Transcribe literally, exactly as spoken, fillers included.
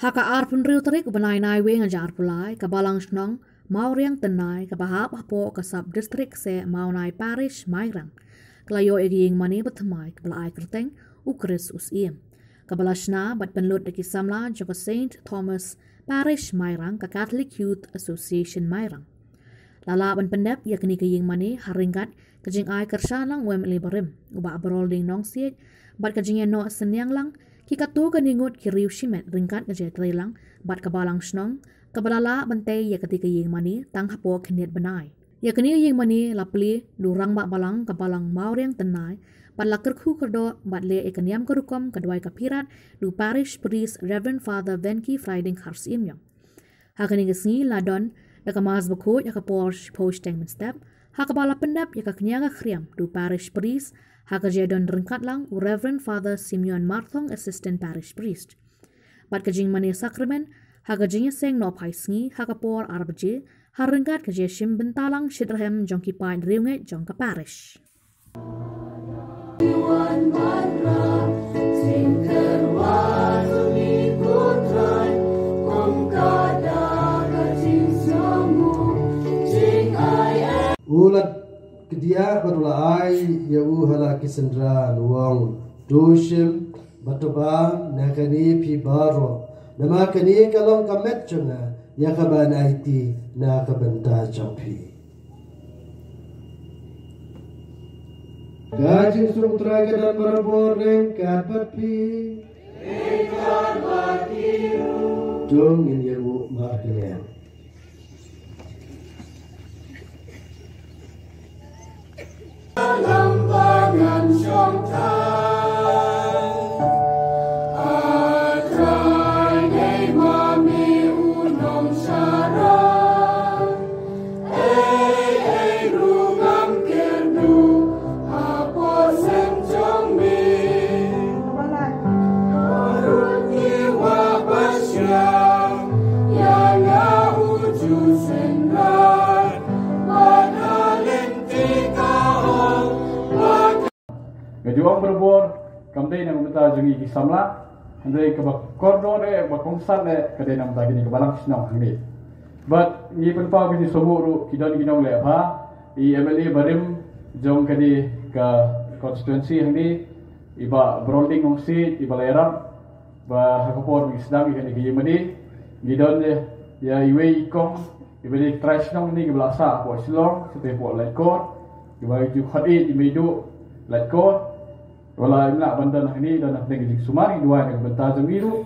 Ha ka arphew hynriew tarik u bnai Naiwieng hajar arphew lai, ka Balang Shnong Mawriang Tynnai, kaba hap hapoh ka Sub District Kseh Mawnai Parish Mairang, ka la ïoh ïa ka ïing mane bathymmai kaba la ai kyrteng U Khrist U Syiem, kaba la shna bad pynlut da ki samla jong ka Saint Thomas Parish Mairang, ka Catholic Youth Association Mairang. La lah ban pyndep ïa kane ka ïing mane ha ryngkat ka jingai kyrshan lang u M L A barim, u Bah Barolding Nongsiej, bad ka jingïanoh synñiang lang ki katto katne ngut ki riew shimet ryngkat ka jingïatreilang bad ka Balang Shnong, kaba la lah ban tei ïa kata ka ïing mane tang hapoh khyndiat bnai. Ïa kane ka ïing mane la plie da u Rangbah Balang ka Balang Mawriang Tynnai, bad la kyrkhu kyrdoh bad leh ïa ka niam ka rukom ka duwai ka phirat da u Parish Priest Reverend Father Venki Frieding Kharsyiemyong. Ha kane ka sngi la don da ka Mass Bakhuid ha ka por shiphew shiteng mynstep, ha kaba la pyndep ïa ka kñia ka khriam da u Parish Priest, ha ka jingdon ryngkat lang u Reverend Father Simeon Marthong, Assistant Parish Priest. Bad ka jingmane sakramen ha ka jingïaseng nohphai sngi ha ka por ar baje, ha ryngkat ka jingïashim bynta lang shitrhem jong ki paid riewngeit jong ka parish. U la kdiah bad u la ai ïa u ha la ki synran, u ong: To shim bad to bam na kane phi baroh, namar kane ka long ka met jong nga, ïa kaban aiti na ka bynta jong phi. Ka jingsuk U Trai ka don barabor ryngkat bad phi. To ngin ïa u markylliang. Nga ju ong barabor, kam dei na ka bynta jong ngi ki samla, hynrei kaba kordor eh, ba kongsan eh, ka dei na ka bynta kine ki balang shnong hangne. Bad ngi pynpaw ka jingsngewnguh ruh, ki don ki nongleh bha, i M L A barim jong kane ka constituency hangne, i Bah Barolding Nongsiej, iba la ïarap ba ha ka por ba ngi sdang ïa kane ka ïing mane, ngi don ïa, ïa iwei i kong iba dei trai shnong hangne, kiba la sah hapoh Shillong, shatei hapoh Laitkor, iba ju khot ïa i Meiduh Laitkor. Wat la im lah ban don hangne, don hapdeng ka jingsumar, ngi duwai na ka bynta jong i ruh.